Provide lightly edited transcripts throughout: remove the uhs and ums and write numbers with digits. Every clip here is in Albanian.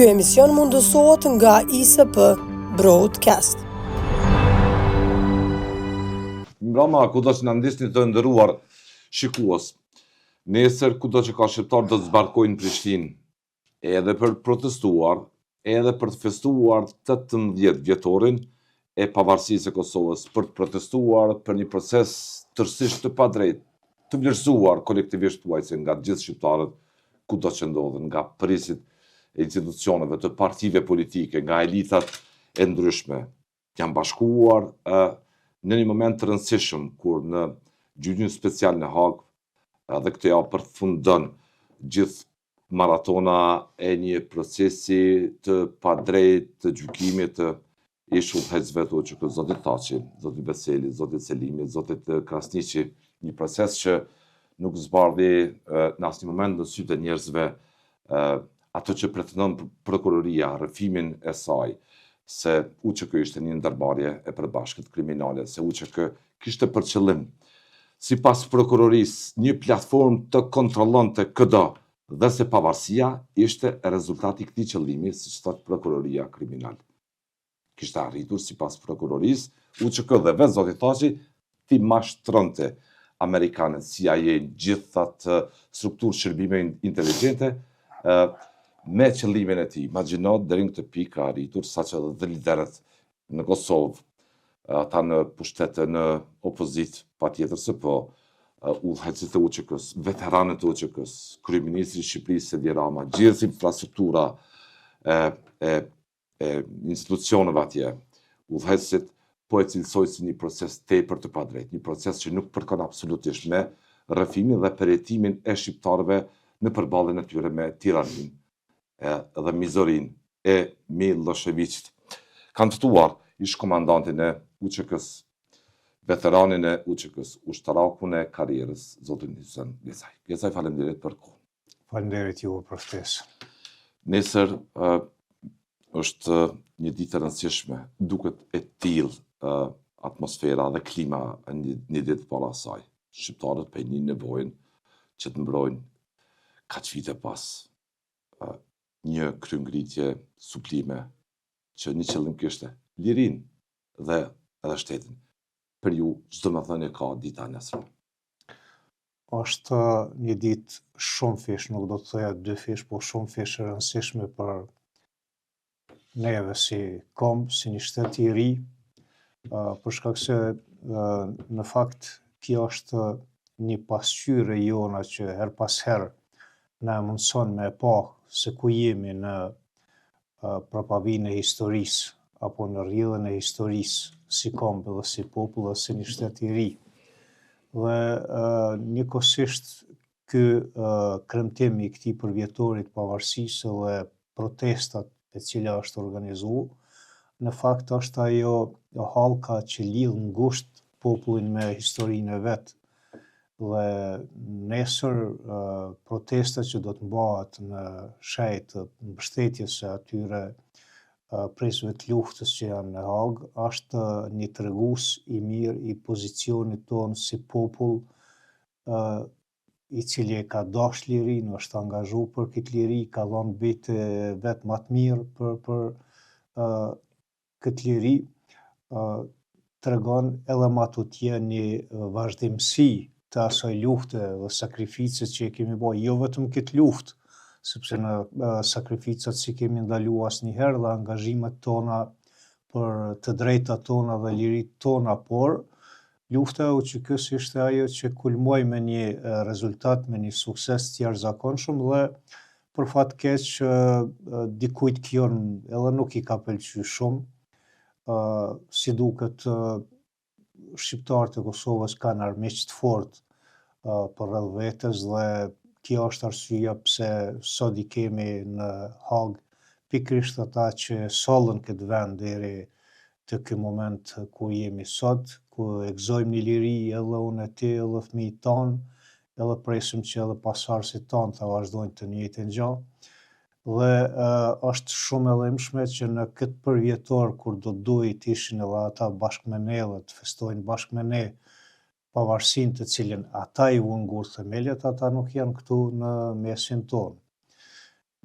Ky emision mundësohet nga ISP Broadcast. Mbrama, kudo që na ndiqni të nderuar shikues. Nesër, kudo që ka shqiptar do të zbarkojnë në Prishtinë, edhe për protestuar, edhe për të festuar 18 vjetorin e pavarësisë së Kosovës, për të protestuar për një proces tërësisht të padrejtë, të vlerësuar kolektivisht thuajse nga gjithë shqiptarët kudo që ndodhen, nga prijësit e institucioneve, të partive politike, nga elitat e ndryshme. Janë bashkuar në një moment të rëndësishëm kur në gjyqin special në Hagë edhe këtë javë përfundon gjithë maratona e një procesi të padrejtë të gjykimit të ish udhëheqësve të UÇK, zotit Thaçi, zotit Veseli, zotit Selimi, zotit Krasniqi, një proces që nuk zbardhi në asnjë moment në sytë e njerëzve ato që pretendon prokuroria, rrëfimin e saj, se UÇK ishte një ndërmarrje e përbashkët kriminale, se UÇK kishte për qëllim, sipas prokurorisë, një platformë të kontrollonte këdo dhe se pavarësia ishte rezultati i këtij qëllimi, siç thotë prokuroria kriminal. Kishte arritur, sipas prokurorisë, UÇK dhe vetë zoti Thaçi t'i mashtronte amerikanët, CIA, gjithë atë strukturë shërbime inteligjente, me qëllimin e tij. Imagjino deri në këtë pikë ka arritur saqë edhe liderët në Kosovë, ata në pushtet e në opozitë, patjetër se po, udhëheqësit e UÇK-së, veteranët e UÇK-së, kryeministri i Shqipërisë Edi Rama, gjithë infrastruktura e e e institucioneve atje, udhëheqësit po e cilësojnë si një proces tepër të padrejtë, një proces që nuk përkon absolutisht me rrëfimin dhe përjetimin e shqiptarëve në përballjen e tyre me tiraninë dhe mizorinë e Millosheviqit. Kam ftuar ish-komandantin e UÇK-së, veteranin e UÇK-së, ushtarakun e karrierës, zotin Hysen Gecaj. Gecaj, faleminderit për kohën. Faleminderit juve për ftesë. Nesër është një ditë e rëndësishme, duket e tillë atmosfera dhe klima një, një ditë para saj. Shqiptarët po e nijnë nevojën që të mbrojnë kaq vite pas një kryengritje sublime që një qëllim kishte, lirinë dhe edhe shtetin. Për ju, ç'domethënie ka dita e nesërme? Është një ditë shumëfish, nuk do të thoja dyfish, po shumëfish e rëndësishme për neve si komb, si një shtet i ri, për shkak se në fakt kjo është një pasqyrë e jona që herë pas herë na e mundëson me e pa se ku jemi në prapavijën e historisë apo në rrjedhën e historisë si komb dhe si popull dhe si një shtet i ri. Dhe njëkohësisht ky kremtim i këtij përvjetorit pavarësisë dhe protestat e cila është organizu, në fakt është ajo hallka që lidh ngusht popullin me historinë e vet. Dhe nesër protesta që do të mbahet në shenjë të mbështetjes së atyre prijësve të luftës që janë në Hagë, është një tregues i mirë i pozicionit tonë si popull i cili e ka dashtë lirinë, është angazhu për këtë liri, ka dhënë bijtë e vet ma të mirë për, për uh, këtë liri, uh, tregon edhe ma tutje një vazhdimësi të asaj lufte dhe sakrifice që e kemi bo, jo vetëm këtë luftë, sepse në sakrificat s'i kemi ndalu asnjëherë dhe angazhimet tona për të drejtat tona dhe liritë tona, por Lufta e UÇK-së ishte ajo që kulmoi me një rezultat, me një sukses të jashtëzakonshëm dhe për fat keq dikujt kjo edhe nuk i ka pëlqy shumë. Si duket shqiptarët e Kosovës kanë armiq të fortë përreth vetes dhe kjo është arsyeja pse sot i kemi në Hagë pikërisht ata që sollën këtë vend deri te ky moment ku jemi sot, ku e gëzojmë një liri edhe unë e ti edhe fëmijët tanë, edhe presim që edhe pasardhësit tanë ta vazhdojnë të njëjtën gjë. Dhe është shumë e dhimbshme që në këtë përvjetor kur do të duhej të ishin edhe ata bashkë me ne dhe të festojnë bashkë me ne pavarësinë të cilën ata i vunë gurthemelet, ata nuk janë këtu në mesin tonë.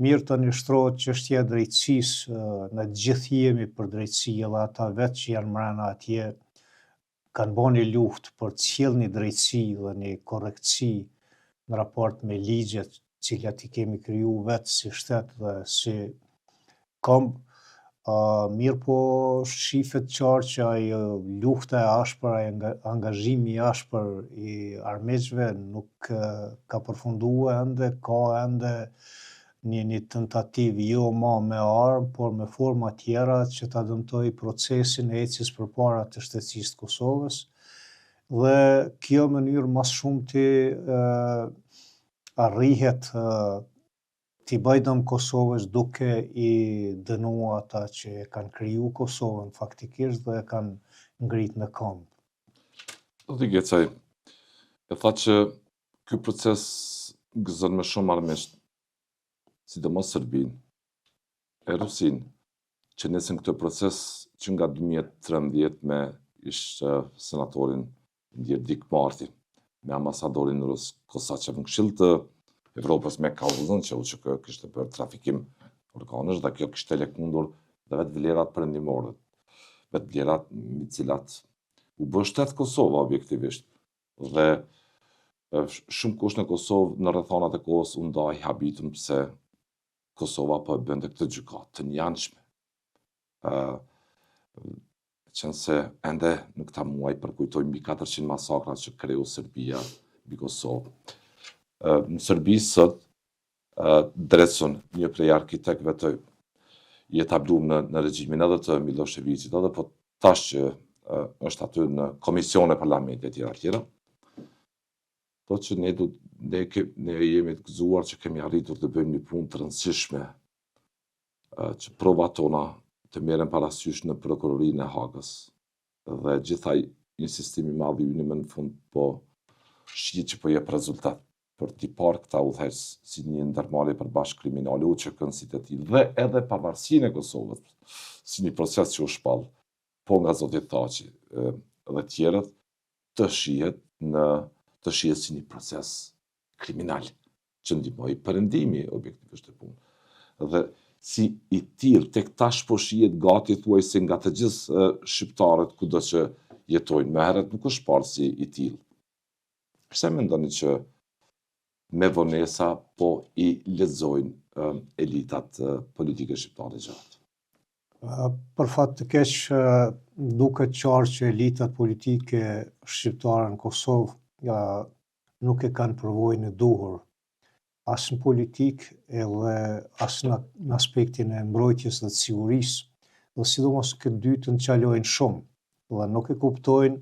Mirë tani shtrohet çështja e drejtësisë, ne të gjithë jemi për drejtësi edhe ata vetë që janë mrena atje kanë bo një luftë për të sjellë një drejtësi dhe një korrektësi në raport me ligjet cilat i kemi kriju vetë si shtet dhe si komb, mirëpo shifet qartë që ajo lufta e ashpër, ai angazhimi i ashpër i armiqve nuk ka përfundu ende, ka ende një një tentativë jo ma me armë, por me forma tjera që ta dëmtojë procesin e ecjes përpara të shtetësisë të Kosovës. Dhe kjo mënyrë ma së shumti arrihet t'i bëjë dëm Kosovës duke i dënu ata që e kanë kriju Kosovën faktikisht dhe e kanë ngrit në këmbë. Zoti Gecaj, e tha që ky proces gëzon me shumë armiq, sidomos Serbinë e Rusinë, që nisën këtë proces që nga 2013 me ish senatorin ndjerë Dick Marty, me ambasadorin rus Kosachev në Këshill të Evropës me kauzën që UÇK kishte bërë trafikim organesh dhe kjo kishte lëkundur dhe vetë vlerat perëndimore, vetë vlerat mbi të cilat u bë shtet Kosova objektivisht. Dhe shumë kush në Kosovë në rrethanat e kohës u nda i habitun pse Kosova po e bënte këtë gjykatë të njëanshme. Ë Meqenëse ende në këta muaj përkujtojmë mbi 400 masakra që kreu Serbia mbi Kosovë. Në Serbi sot, Drecun, një prej arkitektëve të i etablum në, në regjimin edhe të Milosheviqit, edhe po tash që është aty në komisione parlamenti e tjera tjera, thotë që ne, du, ne, ke, ne jemi të gëzuar që kemi arritur të bëjmë një punë të rëndësishme që provat tona të merren parasysh në prokurorinë e Hagës. Dhe gjithë ai insistim i madh i yni më në fund po shihet që po jep rezultat për t'i parë këta udhëheqës si një ndërmarrje përbashkët kriminale UÇK-në si të tillë dhe edhe pavarësinë e Kosovës si një proces që u shpall po nga zoti Thaçi dhe tjerët të shihet në të shihet si një proces kriminal që ndihmoi perëndimi objektivisht në punë. Dhe si i tillë tek tash po shihet gati thuajse nga të gjithë shqiptarët kudo që jetojnë. Më herët nuk është parë si i tillë. Pse mendoni që me vonesa po i lexojnë elitat politike shqiptare gjërat? Për fat të keq, duket qartë që elitat politike shqiptare në Kosovë nuk e kanë përvojën e duhur, as në politikë edhe as në, në aspektin e mbrojtjes dhe të sigurisë, dhe sidomos këtë dytën çalojnë shumë dhe nuk e kuptojnë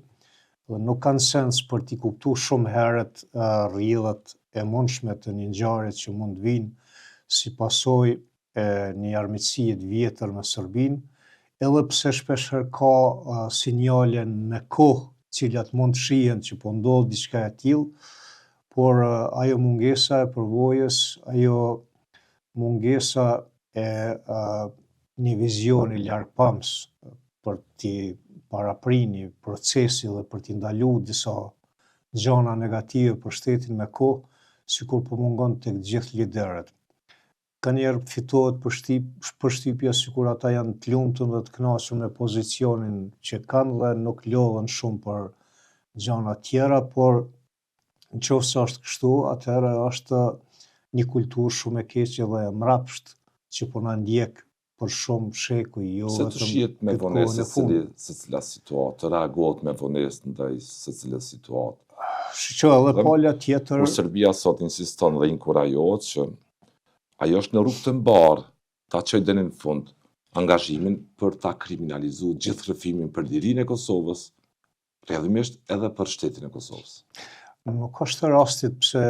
dhe nuk kanë sens për t'i kuptu shumë herët rrjedhat e mundshme të një ngjarje që mund të vijnë si pasojë e një armiqësie të vjetër me Serbinë, edhe pse shpeshherë ka sinjale në kohë cilat mund të shihen që po ndodh diçka e tillë, por ajo mungesa e përvojës, ajo mungesa e një vizioni largpamës për t'i parapri një procesi dhe për t'i ndalu disa gjana negative për shtetin me kohë, sikur po mungon tek gjithë liderët. Kanjëherë fitohet përshtypja sikur ata janë të lumtun dhe të kënaqur me pozicionin që kanë dhe nuk lodhen shumë për gjana tjera, por në qoftë se është kështu, atëherë është një kulturë shumë e keqe dhe e mrapsht që po na ndjek për shumë shekuj, jo vetëm këtë kohën e fundit. Pse të shihet me vonesë secili, secila situatë, të reagohet me vonesë ndaj secilës situatë. Shiqo, edhe pala tjetër... Kur Serbia sot insiston dhe inkurajohet që ajo është në rrugë të mbarë ta çojë deri në fund angazhimin për ta kriminalizu gjithë rrëfimin për lirinë e Kosovës, Rrjedhimisht edhe për shtetin e Kosovës. Nuk është e rastit pse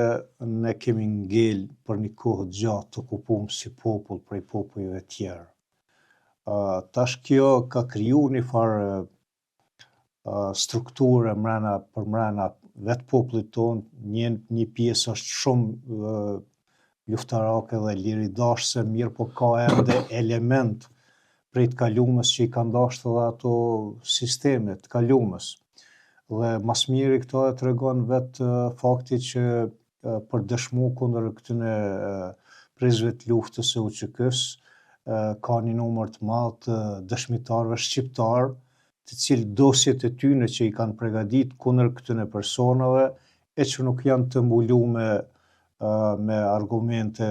ne kemi ngel për një kohë të gjatë të okupum si popull prej popujve tjerë. Tash kjo ka kriju një farë strukture mrena për mrena vetë popullit tonë, një, një pjesë është shumë luftarake dhe liridashëse, mirëpo ka ende element prej të kalumes që i kanë dashtë edhe ato sisteme të kalumes. Dhe ma s'miri këto e tregon vetë fakti që për dëshmu kundër këtyne. prijësve të luftës së UÇK-së, ka një numër të madh të dëshmitarëve shqiptarë, të cilët dosjet e tyne që i kanë pregadit kundër këtyne personave e që nuk janë të mbulume me argumente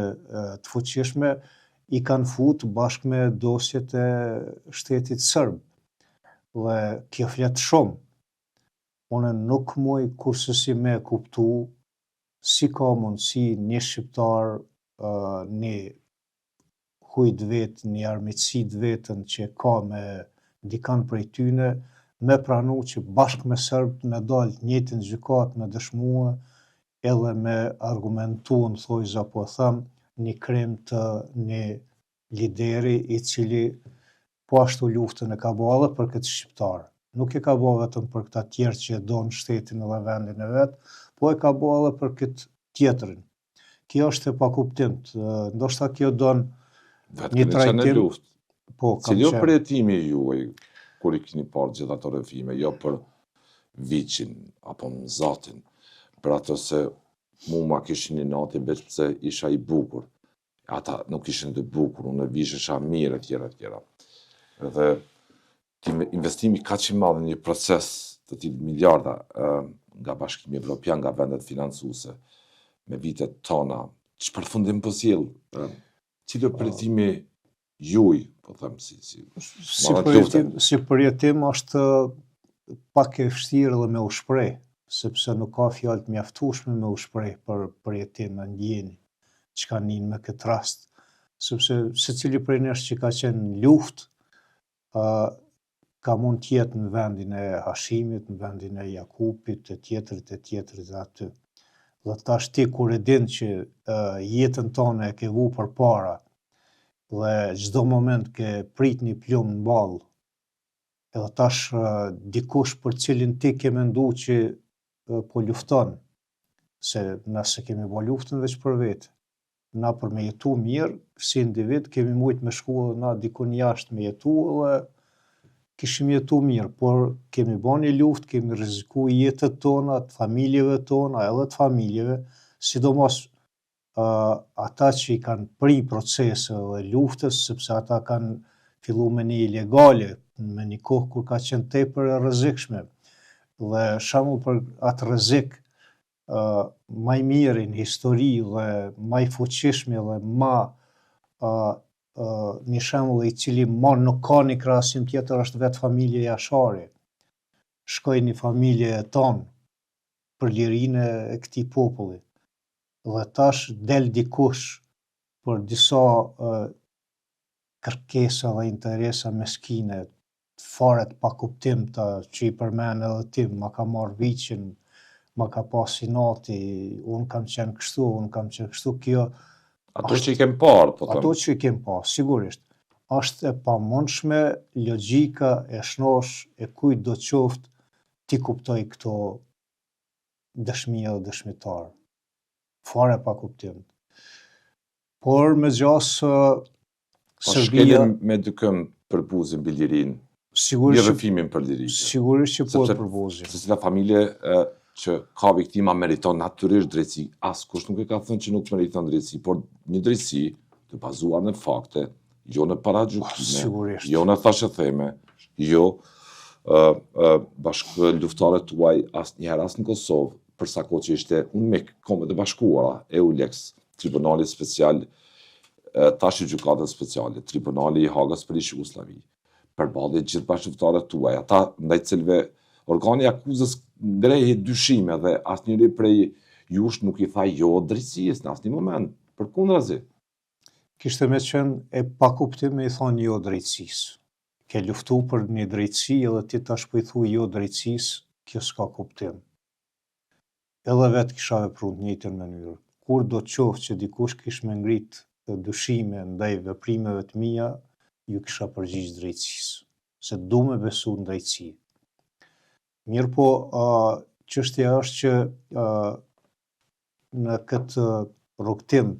të fuqishme, i kanë fut bashkë me dosjet e shtetit serb. Dhe kjo flet shumë. Unë nuk muj kurrsesi me kuptu si ka mundësi një shqiptar, një huj të vet, një armiqësi të vetën që ka me dikan prej tyne, me pranu që bashkë me serbët me dalë të njëjtën gjykatë me dëshmue edhe me argumentu në thojza po e them një krim të një lideri i cili po ashtu luftën e ka bo edhe për këtë shqiptar. Nuk e ka bo vetëm për këta tjerë që e donë shtetin edhe vendin e vet, po e ka bo edhe për këtë tjetrin. Kjo është e pakuptimtë. Ndoshta kjo don një trajtim. Në luftë. Po, kam Cili përjetimi juaj kur i keni parë gjithë ato rrëfime, jo për Viçin apo Mzatin, për ato se mu ma kishin inatin veç pse isha i bukur. Ata nuk ishin të bukur, unë vishesha mirë e tjera e tjera. Dhe investimi kaq i madh në një proces të tillë miliarda nga Bashkimi Evropian, nga vendet financuese, me vite tona, ç'përfundim po sjell? Cili është përjetimi juaj, po them si si si përjetim, si përjetim është pak e vështirë edhe me u shpreh, sepse nuk ka fjalë të mjaftueshme me u shpreh për përjetim e ndjenjë çka nin me këtë rast, sepse secili prej nesh që ka qenë në luftë, ka mund të jetë në vendin e Hashimit, në vendin e Jakupit, e tjetrit, e tjetrit dhe aty. Dhe tash ti kur e din që jetën tane e ke vu përpara dhe çdo moment ke prit një plumb në ballë, edhe tash dikush për cilin ti ke mendu që po lufton, se na s'e kemi bo luftën veç për vete, na për me jetu mirë, si individ, kemi mujtë me shku edhe na dikun jashtë me jetu edhe kishim jetu mirë, por kemi bo një luftë, kemi rreziku jetët tona, të familjeve tona, edhe të familjeve, sidomos uh, ata që i kanë pri proceseve dhe luftës, sepse ata kanë fillu me një ilegale, me një kohë kur ka qenë tepër e rrezikshme. Dhe shembull për atë rrezik, ma i miri në histori dhe ma i fuqishmi dhe ma një shembull i cili ma nuk ka një krahasim tjetër është vetë familja Jashari. Shkoi një familje e tonë për lirinë e këtij populli. Dhe tash del dikush për disa kërkesa dhe interesa meskine fare të pakuptimta që i përmend edhe ti, ma ka marrë Viçin, ma ka pas inati, unë kam qenë kështu, unë kam qenë kështu, kjo... Ato që i kem parë, po them. Ato që i kem parë, sigurisht. Është e pamundshme logjika e shnoshë e kujtdo qoftë t'i kuptojë këto dëshmi edhe dëshmitarë. Fare e pakuptimtë. Por me gjasë Po Serbia me dy këmbë përbuzim mbi lirinë. Sigurisht një rrëfimin për lirinë. Sigurisht që po e përbuzim. Secila familje që ka viktima meriton natyrisht drejtësi. Askush nuk e ka thënë që nuk meriton drejtësi, por një drejtësi të bazuar në fakte, jo në paragjykime, oh, jo në thashetheme, jo uh, uh, bashkëluftëtarët tuaj asnjëherë as në Kosovë, për sa kohë që ishte UNMIK, Kombet e Bashkuara, EULEX, Tribunali Special, tash i Gjykatës Speciale, Tribunali i Hagës për ish Jugosllavi, përballë gjithë bashkëluftëtarët tuaj, ata ndaj cilëve organi i akuzës ngrehi dyshime dhe asnjëri prej jush nuk i tha jo drejtësisë në asnjë moment, përkundrazi. Kishte me qenë e pakuptim me i thonë jo drejtësisë. Ke luftu për një drejtësi edhe ti tash po i thu jo drejtësisë, kjo s'ka kuptim. Edhe vetë kisha vepru në të njëjtën mënyrë. Kurdo qoftë që dikush kish me ngrit dyshime ndaj veprimeve të mia, ju kisha përgjigj drejtësisë, se du me besu në drejtësi. Mirëpo, çështja është që në këtë rrugëtim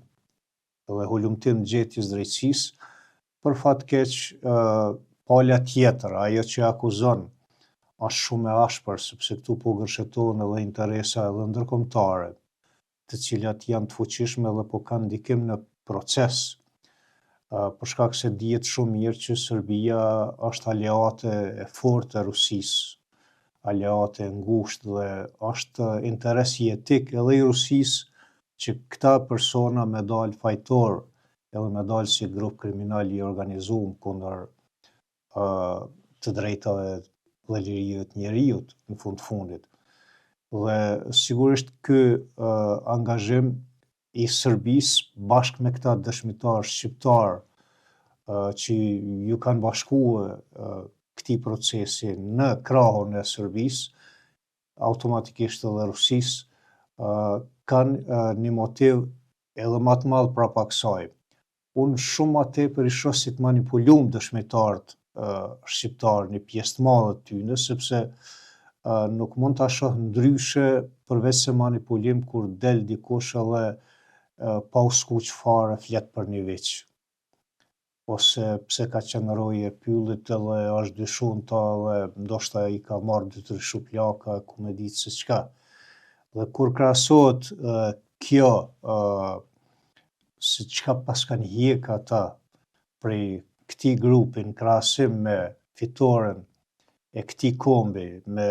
dhe hulumtim gjetjes drejtësisë, për fat keq pala tjetër, ajo që akuzon, është shumë e ashpër, sepse këtu po gërshetohen edhe interesa edhe ndërkombëtare, të cilat janë të fuqishme dhe po kanë ndikim në proces. Për shkak se dihet shumë mirë që Serbia është aleate e fortë e Rusisë, aleate e ngushtë dhe është interes jetik edhe i Rusisë që këta persona me dalë fajtor edhe me dalë si grup kriminal i organizum kundër të drejtave dhe lirive të njeriut në fund të fundit. Dhe sigurisht ky angazhim i Serbisë bashkë me këta dëshmitarë shqiptarë që ju kanë bashkue këtij procesi në krahun e Serbisë, automatikisht edhe Rusisë, kanë një motiv edhe ma të madh prapa kësaj. Unë shumë ma tepër i shoh si të manipulum dëshmitarët shqiptarë, një pjesë të madhe të tyne, sepse nuk mund ta shoh ndryshe përveç se manipulim kur del dikush edhe pa u skuq fare flet për një viç. Ose pse ka qenë roje e pyllit edhe është dyshu në ta edhe ndoshta i ka marrë dy tri shuplaka ku me ditë se çka. Dhe kur krahasohet kjo se çka paskan hjek ata prej këtij grupi në krahasim me fitoren e këtij kombi, me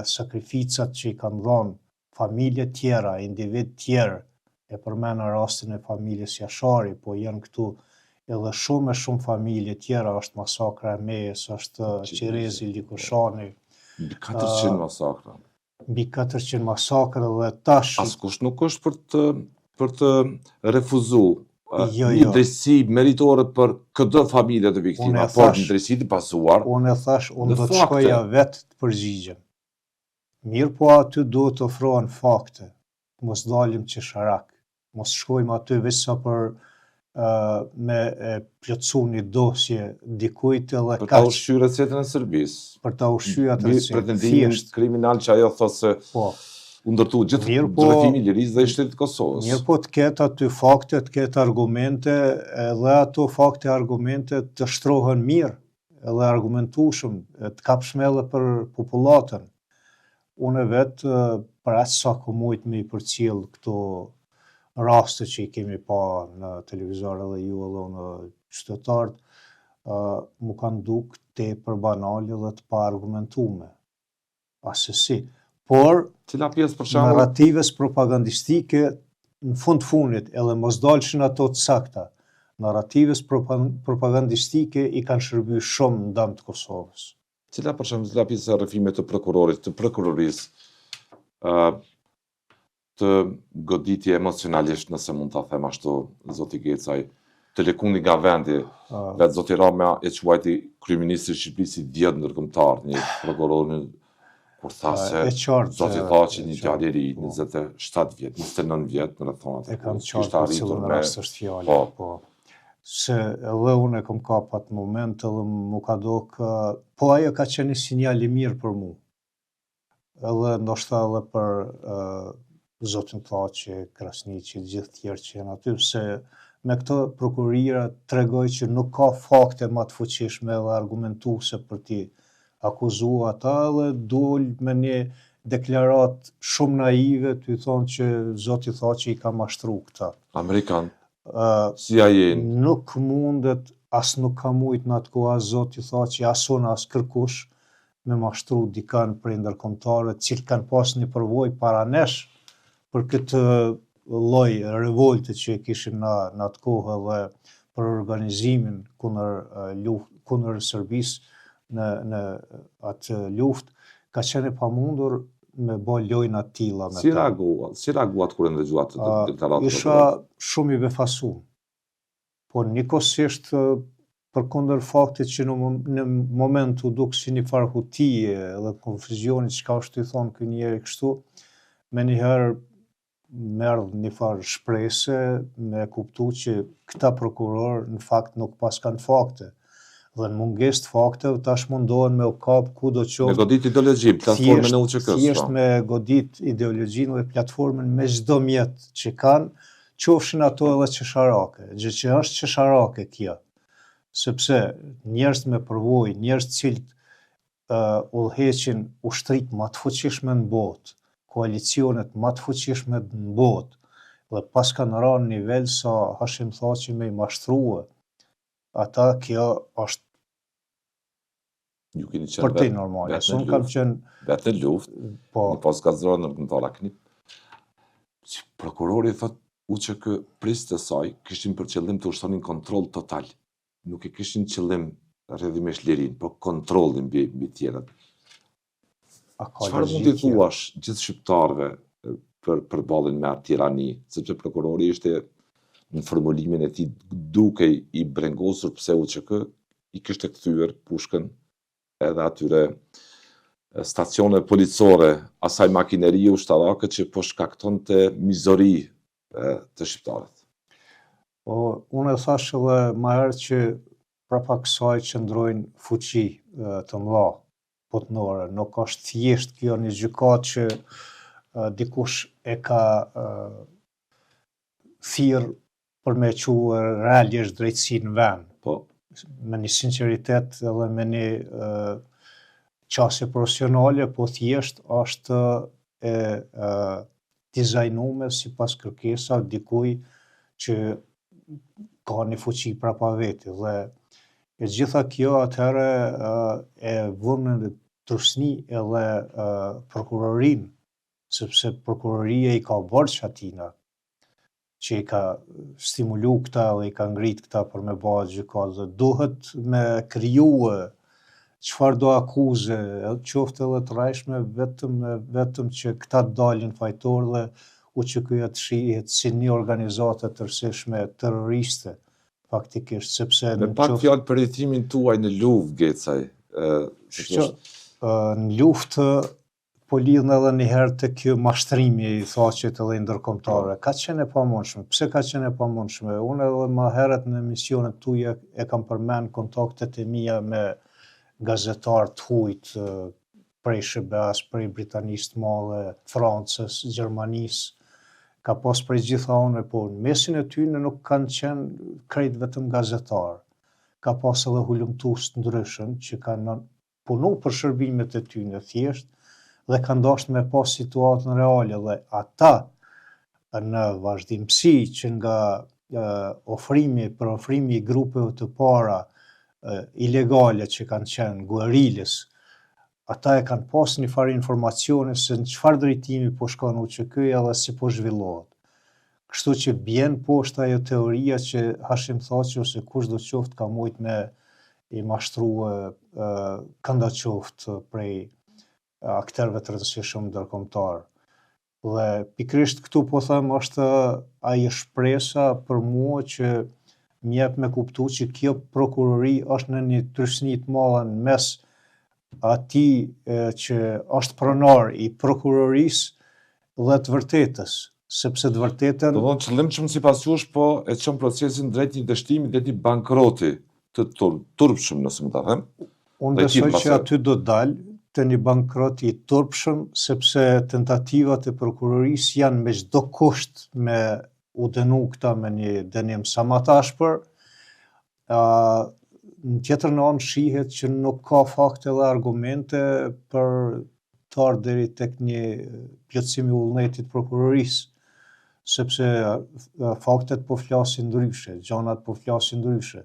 sakrificat që i kanë dhanë familje tjera, individ tjerë, e përmena rastin e familjes Jashari, po janë këtu edhe shumë e shumë familje tjera, është masakra e Mejës, është Qerezi, Likoshani. Mbi 400 masakra. Mbi 400 masakra dhe tash... Askush nuk është për të, për të refuzu jo, një jo. drejtësi meritore për këdo familje të viktima, por një drejtësi të bazuar. Unë e thash, unë do të shkoja vetë të përgjigjem. Mirëpo aty duhet të ofrohen fakte, të mos dalim qesharak, mos shkojmë aty veç sa për me e plotësu një dosje dikujt edhe kaq. Për ta ushqyer recetën e Serbisë. Për ta ushqyer atë recetë. Pretendimin kriminal që ajo thotë se po. u ndërtu gjithë Mirëpo, rrëfimi i lirisë dhe i shtetit të Kosovës. Mirëpo të ketë aty fakte, të ketë argumente, edhe ato fakte argumente të shtrohen mirë, edhe argumentueshëm, të kapshme edhe për popullatën. Unë vetë, për aq sa kom mujt me i përcjell këto raste që i kemi pa në televizor edhe ju edhe unë qytetarët, m'u kanë duk tepër banale dhe të paargumentume. Asesi. Por, Cila pjesë për shembull? Narrativës propagandistike në fund të fundit edhe mos dalshin ato të sakta, narrativës propagandistike i kanë shërby shumë në dëm të Kosovës. Cila për shembull, cila pjesë e rrëfimit të prokurorit, të prokurorisë, ë të goditi emocionalisht, nëse mund ta them ashtu, zoti Gecaj, të lëkundi nga vendi, uh, vetë zoti Rama e quajti kryeministri i Shqipërisë idiot ndërkombëtar, një prokuror kur tha se e qartë, zoti Thaçi një djalë i ri, 27 vjet, 29 vjet në rrethonat e kam qartë për cilën rast është fjala, po. po. Se edhe unë e kom kap atë moment edhe m'u ka dok, po ajo ka qenë një sinjal i mirë për mu. Edhe ndoshta edhe për uh, zotin Thaçi, Krasniqi, gjithë tjerë që janë aty, se me këto prokuroria tregoi që nuk ka fakte ma të fuqishme dhe argumentuese për t'i akuzu ata edhe dul me një deklaratë shumë naive tu thonë që zoti Thaçi i ka mashtru këta. Amerikan, uh, CIA. Nuk mundet, as nuk ka mujt në atë kohë as zoti Thaçi, as unë, as kërkush, me mashtru dikan prej ndërkombëtarëve të cilët kanë pas një përvojë para nesh për këtë lloj revolte që e kishim në në atë kohë edhe për organizimin kundër luftë kundër Serbisë në në atë luftë ka qenë e pamundur me bë lojna të tilla me si ta. Reaguat, si reaguat kur e ndëgjuat atë deklaratë? Isha shumë i befasum. Po njëkohësisht përkundër faktit që në, në moment u duk si një farë hutie dhe konfuzioni çka është tu thonë ky njeri kështu, menjëherë m'erdh një farë shprese me kuptu që këta prokurorë në fakt nuk paskan fakte. Dhe në mungesë të fakteve tash mundohen me u kap kudo qoftë. Me godit ideologjinë, platformën e UÇK-së. Thjesht po. me godit ideologjinë dhe platformën me çdo mjet që kanë, qofshin ato edhe qesharake, gjë që është qesharake kjo, sepse njerëz me përvojë, njerëz të cilët uh, udhëheqin ushtritë ma të fuqishme në botë, koalicionet ma të fuqishme në botë. Dhe paskan ra në nivel sa Hashim Thaçi me i mashtrue ata, kjo është Ju keni qenë përtej normale. Vetë në Unë kam luftë, qenë vetë në luftë, po, një pas gazrorë ndërkombëtare, keni si prokurori thot UÇK prijësit e saj kishin për qëllim të ushtronin kontroll total. Nuk e kishin qëllim rrjedhimisht lirinë, por kontrollin mbi mbi tjerët. A ka Çfarë mund t'i logjikë? thuash gjithë shqiptarëve për përballjen me atë tirani, sepse prokurori ishte në formulimin e tij dukej i brengosur pse UÇK i kishte kthyer pushkën edhe atyre stacioneve policore, asaj makinerie ushtarake që po shkaktonte mizori te shqiptarët. Po, unë e thash edhe ma herët që prapa kësaj qëndrojnë fuqi të mëdha botnore. Nuk është thjesht kjo një gjykatë që dikush e ka thirr për me çu realisht drejtësinë në vend. Po. Me një sinqeritet edhe me një qasje profesionale, po thjesht është e dizajnume sipas kërkesave dikuj që ka një fuqi prapa veti dhe e gjitha kjo atëherë e vënë në trysni edhe prokurorinë, sepse prokuroria i ka borxh atina që i ka stimulu këta dhe i ka ngrit këta për me ba gjykatë dhe duhet me krijue çfarëdo akuze, qoftë edhe të rrejshme, vetëm e vetëm që këta të dalin fajtor dhe UÇK-ja të shihet si një organizatë e tërësishme terroriste, faktikisht, sepse Me pak fjalë përjetimin tuaj në luftë, Gecaj, ë, Shqo, në luftë po lidhna edhe një herë te ky mashtrimi i Thaçit edhe i ndërkombëtarëve. Ka qenë e pamundshme. Pse ka qenë e pamundshme? Unë edhe ma herët në emisionet tuaja e kam përmend kontaktet e mia me gazetarë të hujt prej SHBA-s, prej Britanisë të Madhe, Francës, Gjermanisë, ka pas prej gjitha anëve, po në mesin e tyne nuk kanë qenë krejt vetëm gazetarë. Ka pas edhe hulumtues të ndryshëm që kanë punu për shërbimet e tyne thjesht dhe kanë dashtë me pa situatën reale dhe ata në vazhdimësi që nga ofrimi, përofrimi i grupeve të para ilegale që kanë qenë guerilës, ata e kanë pas një farë informacioni se në çfarë drejtimi po shkon UÇK-ja dhe si po zhvillohet. Kështu që bjen poshtë ajo teoria që Hashim Thaçi ose kushdo qoftë ka mujt me i mashtrue këndo qoftë prej akterëve të rëndësishëm ndërkombëtar. Dhe pikërisht këtu po them është ajo shpresa për mua që më jep me kuptu që kjo prokurori është në një trysni të madhe në mes atij që është pronar i prokurorisë dhe të vërtetës, sepse të vërtetën... Do të thonë qëllimshëm sipas jush po e çon procesin drejt një dështimi, drejt një bankroti të tur turpshëm, nëse mund ta them. Unë besoj që aty do të dalë te një bankrot i turpshëm, sepse tentativat e prokurorisë janë me çdo kusht me u dënu këta me një dënim sa ma të ashpër, Në tjetrën anë shihet që nuk ka fakte dhe argumente për të ardhur deri tek një plotësim i vullnetit të prokurorisë, sepse faktet po flasin ndryshe, gjanat po flasin ndryshe.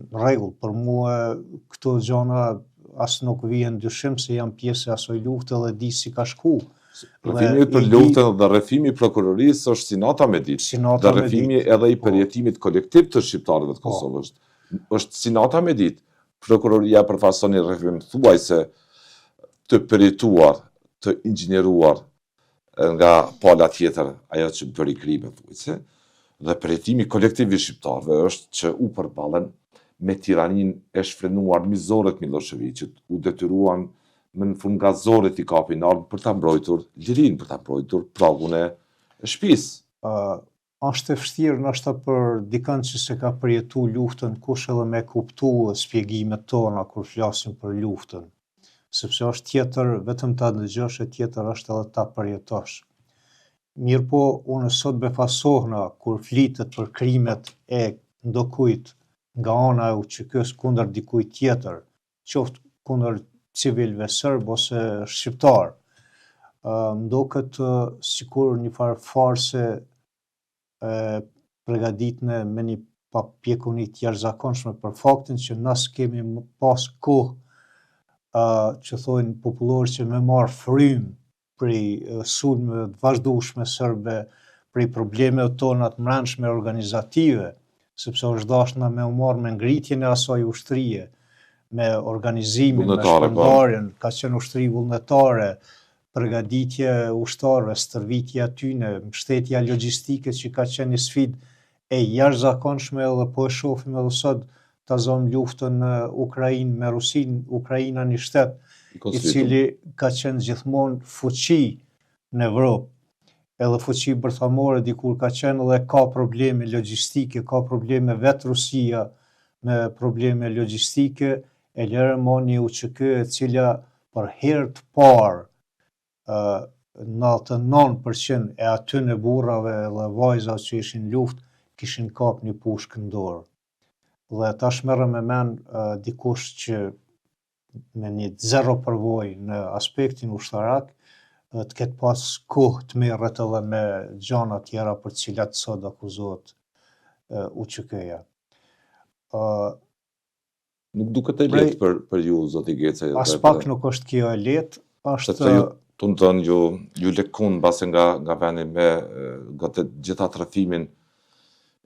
Në rregull, për mua këto gjana as nuk vihen në dyshim se jam pjesë e asoj lufte dhe di si ka shku. Rrëfimi për luftën dhe rrëfimi i prokurorisë është si nata me ditë. Si nata dhe rrëfimi edhe i po. përjetimit kolektiv të shqiptarëve të po. Kosovës është si nata me ditë. Prokuroria përfaqëson një rrëfim thuajse të përjetuar, të inxhinieruar nga pala tjetër, ajo që bëri krime thuajse, dhe përjetimi kolektiv i shqiptarëve është që u përballën me tiraninë e shfrenuar mizore të Millosheviqit, u detyruan më në fund nga zori t'i kapin armë për ta mbrojtur lirinë, për ta mbrojtur pragun e shtëpisë. Uh, është e vështirë ndoshta për dikën që s'e ka përjetu luftën, kush edhe me kuptu shpjegimet tona kur flasim për luftën. Sepse është tjetër vetëm ta dëgjosh e tjetër është edhe ta përjetosh. Mirëpo, unë sot befasohna kur flitet për krimet e ndokujt nga ana e UÇK-së kundër dikujt tjetër, qoftë kundër civilëve serbë ose shqiptarë. Më doket sikur një farë farse. E pregaditne me një papjekuni të jashtëzakonshme për faktin që na s'kemi pas kohë që thojnë popullorët që me marrë frymë prej sulmeve të vazhdueshme serbe, prej problemeve tona të mbrendshme organizative, sepse është dashtë na me u marrë me ngritjen e asaj ushtrie, me organizimin, me po. shpërndarjen, ka qenë ushtri vullnetare, përgatitje e ushtarëve, stërvitja e tyne, mbështetja logjistike që ka qenë një sfidë e jashtëzakonshme edhe po e shohim edhe sot ta zëmë luftën në Ukrainë me Rusinë, Ukraina një shtet i cili ka qenë gjithmonë fuqi në Evropë, edhe fuqi bërthamore dikur ka qenë dhe ka probleme logjistike, ka probleme vetë Rusia me probleme logjistike, e lëre mo një UÇK e cila për herë të parë 99% e atyne burrave dhe vajzave që ishin n'luftë kishin kap një pushkë në dorë. Dhe tash merre me men dikush që me një zero përvojë në aspektin ushtarak, të ketë pas kohë të merret edhe me gjana tjera për cilat sot akuzohet UÇK-ja. Nuk duket e lehtë për për ju zoti Gecaj. Aspak nuk është kjo e lehtë, është sepse ju tundon ju ju lëkund mbase nga nga vendi me nga të gjitha rrëfimin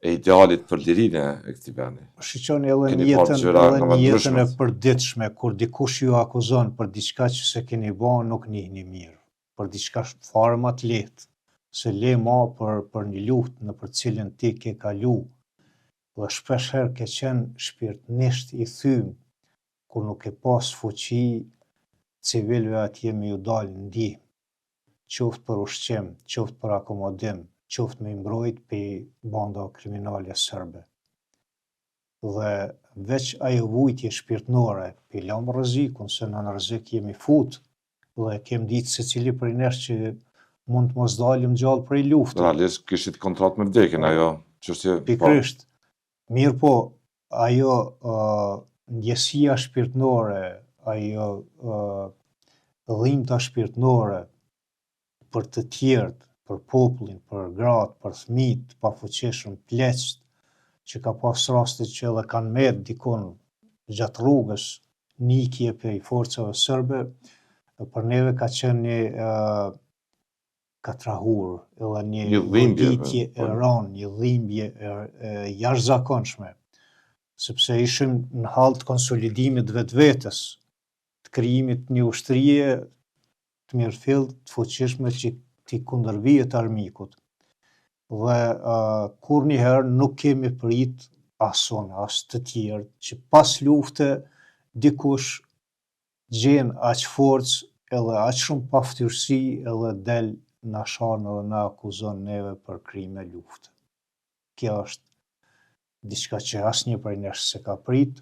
e idealit për lirinë e këtij vendi. Shiqoni edhe në jetën edhe në jetën e përditshme kur dikush ju akuzon për diçka që s'e keni ba, nuk nihni mirë. Për diçka fare ma të lehtë, se le ma për për një luftë nëpër cilën ti ke kalu dhe shpesh herë ke qenë shpirtnisht i thym kur nuk ke pas fuqi civilëve atje me ju dalë në ndihmë, qoftë për ushqim, qoftë për akomodim, qoftë me i mbrojt prej bandave kriminale serbe. Dhe veç ajo vujtje shpirtnore, pe lamë rrezikun, se na në rrezik jemi fut, dhe e kem ditë secili prej nesh që mund të mos dalim gjallë prej lufte. Realisht kishit kontratë me vdekjen, ajo çështje. Po. Pikërisht. Mirëpo, ajo uh, ndjesia shpirtnore, ajo uh, dhimta shpirtnore për të tjerët, për popullin, për gratë, për fëmijët të pafuqishëm, pleqtë, që ka pas raste që edhe kanë met dikun gjatë rrugës, n'ikje prej forcave serbe, për neve ka qenë një uh, katrahurë, edhe një, një goditje e po. rëndë, një dhimbje e, e jashtëzakonshme, sepse ishim në hall të konsolidimit të vetvetes, të krijimit të një ushtrie të mirëfilltë, të fuqishme që t'i kundërvihet armikut. Dhe uh, kurrnjëherë nuk kemi prit as unë, as të tjerë, që pas lufte dikush gjen aq forcë edhe aq shumë paftyrësi edhe del na shan edhe na akuzon neve për krime lufte. Kjo është diçka që asnjë prej nesh s'e ka prit,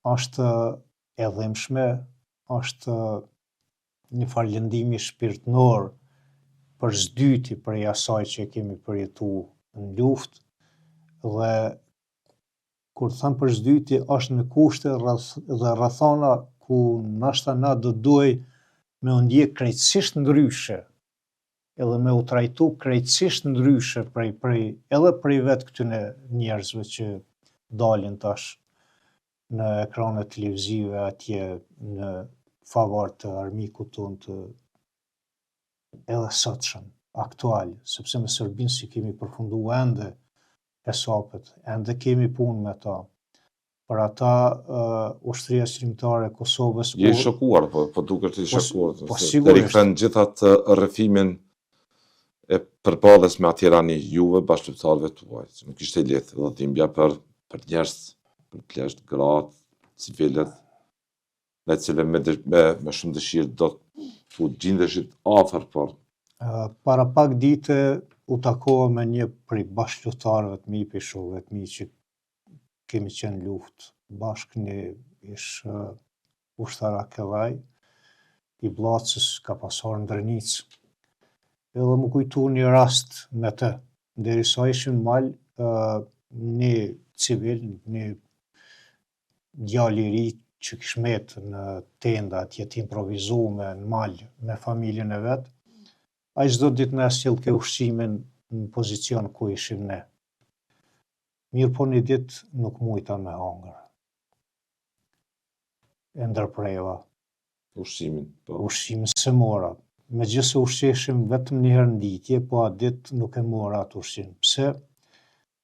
është e dhimbshme, është një farë lëndimi shpirtnor për së dyti prej asaj që e kemi përjetu në luftë dhe kur them për së dyti është në kushte rreth, dhe rrethana ku nashta na do duhej me u ndje krejtësisht ndryshe edhe me u trajtu krejtësisht ndryshe prej, prej, edhe prej vetë këtyne njerëzve që dalin tash në ekranet televizive atje në favor të armikut tonë të edhe sotshëm, aktual, sepse me Serbinë s'i kemi përfundu ende hesapet, ende kemi punë me ta. Për ata uh, ushtria çlirimtare e Kosovës... Je i shokuar, po, po dukesh i po, shokuar. Po, sigurisht. Të rikthen gjithë atë rrëfimin e përballjes me atë tirani juve bashkëluftëtarëve tuaj, që nuk ishte e lehtë dhe dhimbja për për njerëz, për pleqtë, gratë, civilët, me të cilët me, me, me shumë dëshirë do të gjindeshit afër, por para pak dite u takova me një prej bashkëluftëtarëve të mi, prej shokëve të mi që kemi qenë n'luftë bashkë një ish ushtarak edhe ai, i Bllacës ka pas ardhë në Drenicë. Edhe m'u kujtu një rast me të, derisa ishim në mal, një civil, një djalë i ri që kish met në tenda atje të improvizume në mal me familjen e vet, ai çdo ditë na e sjellke ushqimin. në pozicion ku ishim ne. Mirëpo një ditë nuk mujta me hangër. E ndërpreva. Ushqimin, po. Ushqimin s'e mora. Megjithëse ushqeshim vetëm një herë në ditë, po atë ditë nuk e mora atë ushqim. Pse?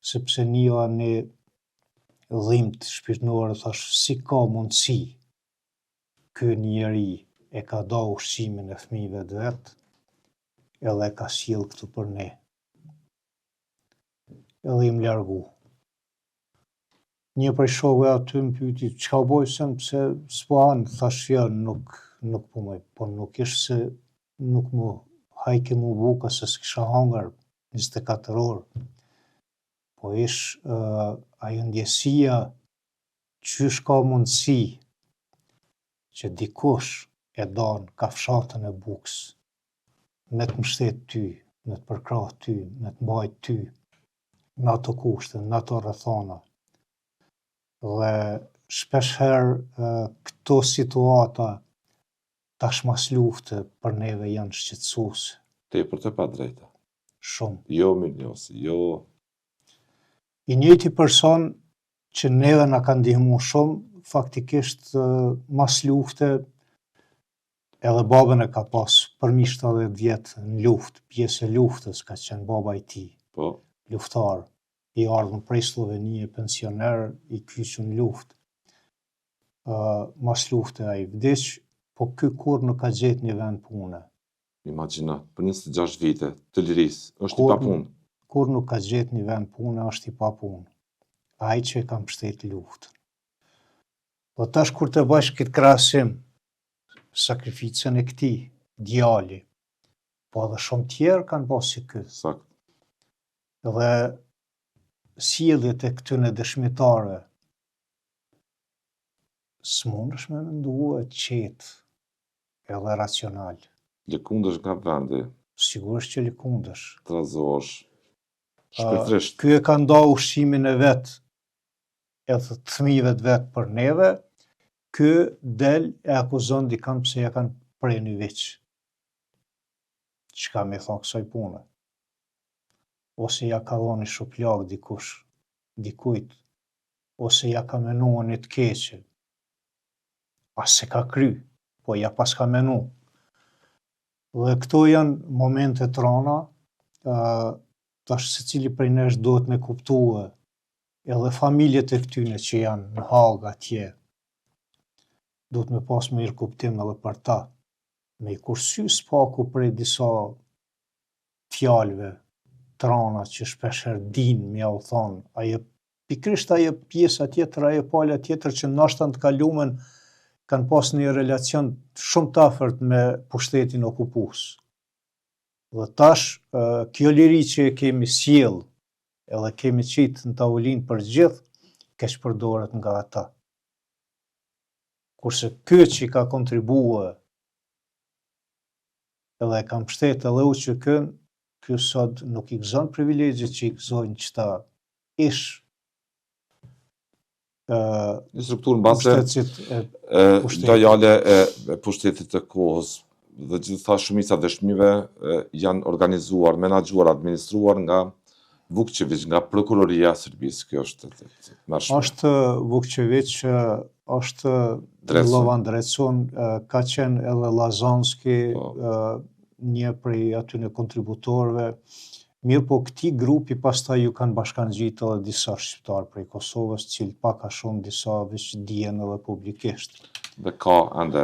Sepse nijeva një dhimbtë shpirtnore, thash, si ka mundësi ky njeri e ka da ushqimin e fëmijëve të vet, edhe e ka sjellë këtu për ne. Edhe jam largu. Një prej shokëve aty më pyti, çka u bo Hysen, pse s'po han, thash jo, nuk, nuk po muj, po nuk ish se nuk më hajke mu buka se s'kisha hangër 24 orë, po ish uh, ajo ndjesia qysh ka mundësi që dikush e dan kafshatën e bukës, me të mështet ty, me të përkrah ty, me të mbajt ty, në ato kushte, në ato rrethana. Dhe shpeshherë këto situata tash mas lufte për neve janë shqetësuese. Tepër të padrejta. Shumë. Jo mirënjohësi, jo... I njëjti person që neve na ka ndihmu shumë, faktikisht mas lufte Edhe babën e ka pas përmi 70 vjet në luftë, pjesë e luftës ka qenë baba i tij. Po. Luftar, i ardhur prej Sllovenie, pensioner, i kyçur në luftë. Uh, mas lufte ai vdiq, po ky kurrë nuk ka gjetë një vend pune. Imagjino, për 26 vite të lirisë, është i papunë. Kurrë nuk ka gjetë një vend pune, është i papunë. Ai që e ka mbështet luftën. Po tash kur të bësh këtë krahasim, sakrificën e këtij djali, po edhe shumë tjerë kanë bo si ky. Sakt. Dhe sjelljet e këtyne dëshmitarëve, s'mundesh me mendue qetë edhe racional. Lëkundesh nga vendi. Sigurisht që lëkundesh. Trazohesh. Shpirtërisht. Ky e ka nda ushqimin e vet edhe të fëmijëve të vet për neve, ky del e akuzon dikan pse ja kanë pre një viç. Çka me thonë kësaj pune? Ose ja ka dhonë një shuplakë dikush, dikujt, ose ja ka menu një të keqe. A s'e ka kry, po ja paska menu. Dhe këto janë momente të rana, tash secili prej nesh duhet me kuptue edhe familjet e këtyne që janë në Hagë atje, duhet me pas mirëkuptim edhe për ta, me i kursy s'paku prej disa fjalëve të rana që shpeshherë din me jau thonë, ajo pikërisht ajo pjesa tjetër, ajo pala tjetër që ndoshta në të kalumen kanë pas një relacion shumë të afërt me pushtetin okupues. Dhe tash, kjo liri që e kemi sjellë edhe kemi qitë në tavolinë për gjithë, keqpërdoret nga ata. Kurse ky që ka kontribue edhe e ka mbështet edhe UÇK-n, ky sot nuk i gëzon privilegjet që i gëzojnë qëta ish një strukturë mbase lojale e, e pushtetit të kohës dhe gjitha shumica dëshmive janë organizuar, menaxhuar, administruar nga Vukçeviq, nga prokuroria e Serbisë, kjo është e tmerrshme. Është Vukçeviq, është Milovan Drecun, ka qenë edhe Lazanski, po. një prej atyne kontributorëve, Mirëpo këtij grupi pastaj ju kanë bashkangjitë edhe disa shqiptarë prej Kosovës, të cilët pak a shumë disa veç dihen edhe publikisht. Dhe ka ende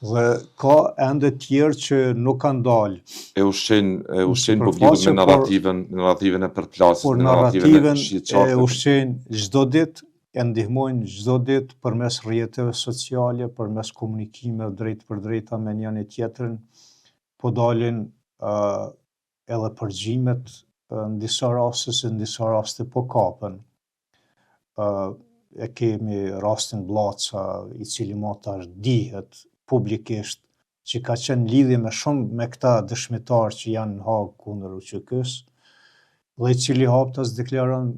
Dhe ka ende tjerë që nuk kanë dalë. E ushqejnë e ushqejnë publikun me narrativën, narrativën e përplasjes, me narrativën e e ushqejnë çdo ditë, e ndihmojnë çdo ditë përmes rrjeteve sociale, përmes komunikimeve drejtpërdrejta me njëri tjetrin, po dalin uh, edhe përgjimet në disa raste, se në disa raste po kapen. E kemi rastin Bllaca, i cili ma tash dihet publikisht, që ka qenë lidhje me shumë me këta dëshmitarë që janë në Hagë kundër UÇK-së, dhe i cili haptas deklaron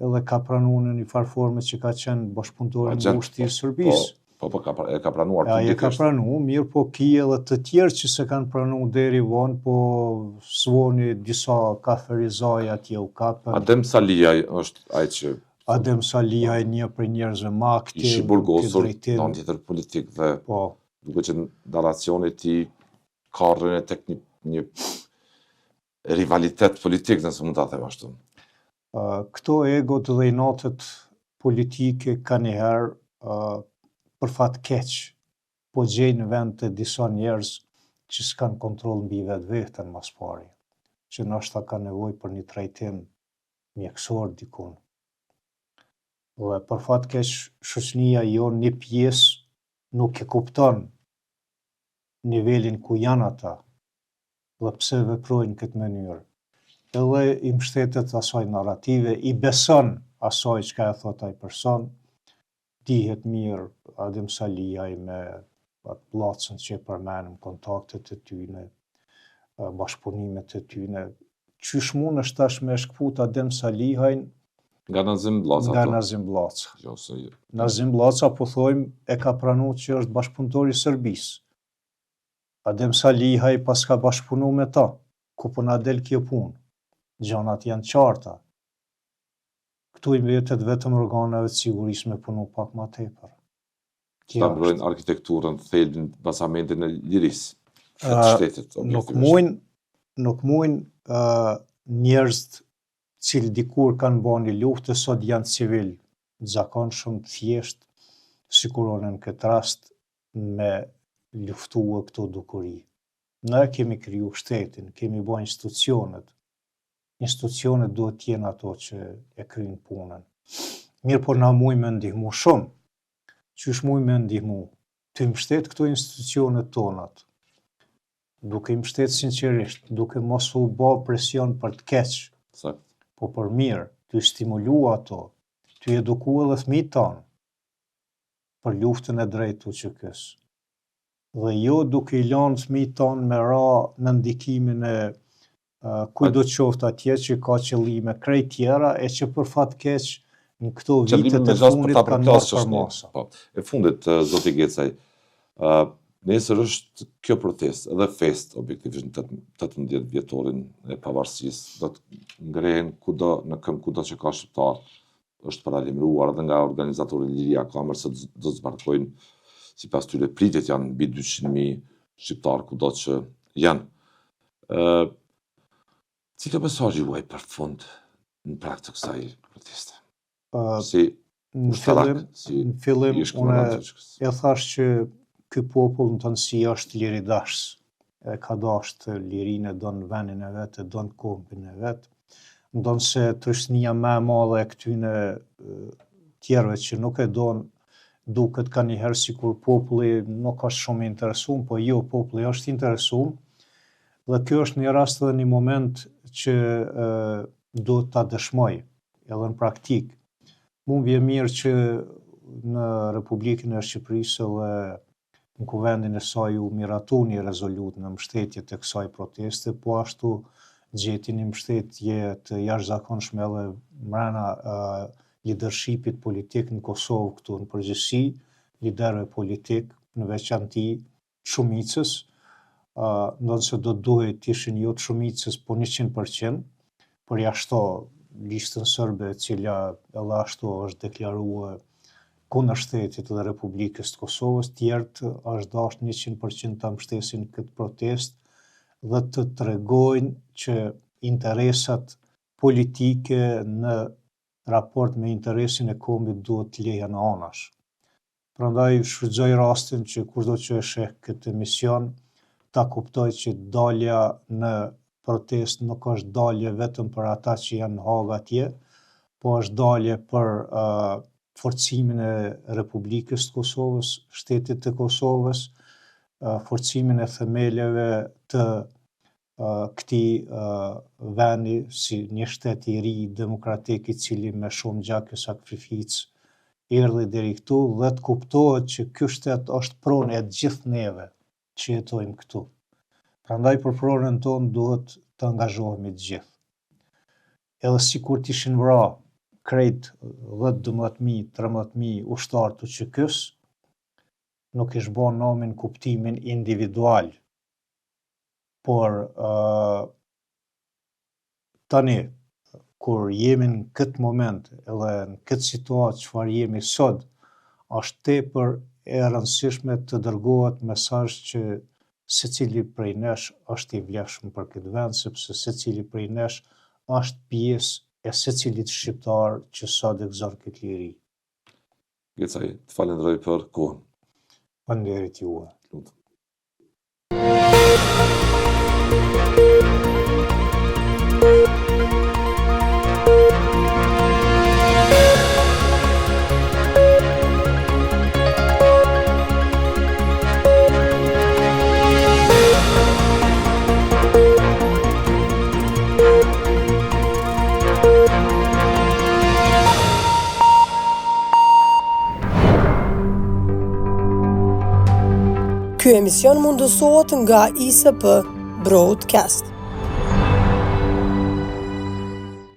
edhe ka pranu në një farë forme që ka qenë bashkëpunëtor i ngushtë i Serbisë. Po. Po, po, ka, e ka pranuar publikisht. E ka pranu, mirë, po ki edhe të tjerë që s'e kanë pranu deri vonë, po s'voni disa ka Ferizaj atje u kapën. Adem Salihaj është ai që... Adem Salihaj një prej njerëzve ma aktiv. Ish i burgosur, në anë tjetër politik dhe po. duket që narracioni i tij ka rënë tek një, një rivalitet politik, nëse mund ta them ashtu. Këto egot dhe inatet politike kanjëherë për fat keq po gjejnë vend te disa njerëz që s'kanë kontroll mbi vetveten ma s'pari, që ndoshta kanë nevojë për një trajtim mjekësor dikun. Dhe për fat keq shoqënia jonë një pjesë nuk e kupton nivelin ku janë ata dhe pse veprojnë në këtë mënyrë. Edhe i mbështetet asaj narrative, i beson asaj çka e thot ai person, dihet mirë Adem Salihaj me atë Bllacën që e përmenëm, kontaktet e tyne, bashkëpunimet e tyne. Qysh mundesh tash me shkëput Adem Salihajn Nga Nazim Bllaca. Nga po. Nazim Bllaca. Jo, se... Jo. Nazim Bllaca, po thojmë, e ka pranu që është bashkëpunëtor i Serbisë. Adem Salihaj paska bashkëpunu me ta. Ku po na del kjo punë? Gjanat janë qarta. Këtu i mbetet vetëm organeve të sigurisë me punu pak ma tepër. Ta mbrojnë arkitekturën, thelbin, bazamentin e lirisë, të shtetit. Nuk mujnë, nuk mujnë uh, njerëzit cilë dikur kanë bo një luftë e sot janë civil të zakonshëm, të thjeshtë, sikur unë në këtë rast me luftue këto dukuri. Ne kemi kriju shtetin, kemi bo institucionet, institucionet duhet të jenë ato që e kryjnë punën. Mirëpo na mujmë me ndihmu shumë. Qysh mujmë me ndihmu? T'i mbështet këto institucionet tonat, duke i mbështet sinqerisht, duke mos u bo presion për të keq, Sakt. po për mirë, t'i stimulu ato, t'i eduku edhe fëmijët tanë për luftën e drejtë të UÇK-së. Dhe jo duke i lanë fëmijët tanë me ra në ndikimin e kujtdo qoftë atje që ka qëllime krejt tjera e që për fat keq në këto vitet e fundit kanë marrë përmasa. Po. E fundit, zoti Gecaj, uh, nesër është kjo protestë edhe festë objektivisht në 18 vjetorin e pavarësisë, do të ngrehen kudo në këmbë kudo që ka shqiptar, është paralajmëruar edhe nga organizatori Liria Kamër se do të zbarkojnë sipas tyre pritjet janë mbi 200.000 shqiptar kudo që janë. Ë Cili mesazhi juaj për fund në prag të kësaj proteste? Uh, si në fillim, si në fillim unë e thash që ky popull në tënësi është liridashës. E ka dashtë lirinë, e don vendin e vet, e don kombin e vet. Ndonëse trysnia më e madhe e këtyne tjerëve që nuk e don, duket kanjëherë sikur populli nuk është shumë i interesum, po jo, populli është interesum, dhe kjo është një rast dhe një moment që e, duhet ta dëshmoj edhe në praktikë. Mu më vjen mirë që në Republikën e Shqipërisë dhe në kuvendin e saj u miratu një rezolutë në mbështetje të kësaj proteste, po ashtu gjeti një mbështetje të jashtëzakonshme edhe mrena uh, lidershipit politik në Kosovë këtu në përgjithësi, liderëve politik në veçanti të shumicës, uh, ndonëse do të duhej të ishin jo të shumicës, po 100%, përjashto listën serbe e cila edhe ashtu është deklarue kundër shtetit dhe Republikës të Kosovës, tjerët është dashtë 100% ta mbështesin këtë protestë dhe të tregojnë që interesat politike në raport me interesin e kombit duhet të lehen anash. Prandaj shfrytëzoj rastin që kushdo që e sheh këtë emision ta kuptojë që dalja në protestë nuk është dalje vetëm për ata që janë në Hagë atje, po është dalje për uh, forcimin e Republikës të Kosovës, shtetit të Kosovës, uh, forcimin e themeleve të këtij vendi si një shtet i ri demokratik i cili me shumë gjak e sakrificë erdhi deri këtu dhe të kuptohet që ky shtet është pronë e gjithë neve që jetojmë këtu. Prandaj për pronën tonë duhet të angazhohemi të gjithë. Edhe sikur të ishin vra krejt 10, 12.000, 13.000 ushtarë të UÇK-së, Nuk ish bo nami në kuptimin individual. Por uh, tani kur jemi në këtë moment edhe në këtë situatë çfarë jemi sot, është tepër e rëndësishme të dërgohet mesazh që secili prej nesh është i vlefshëm për këtë vend, sepse secili prej nesh është pjesë e secilit shqiptar që sot e gëzon këtë liri. Gecaj, të falenderoj për kohën. Faleminderit juve. Lutem. Ky emision mundësohet nga ISP Broadcast.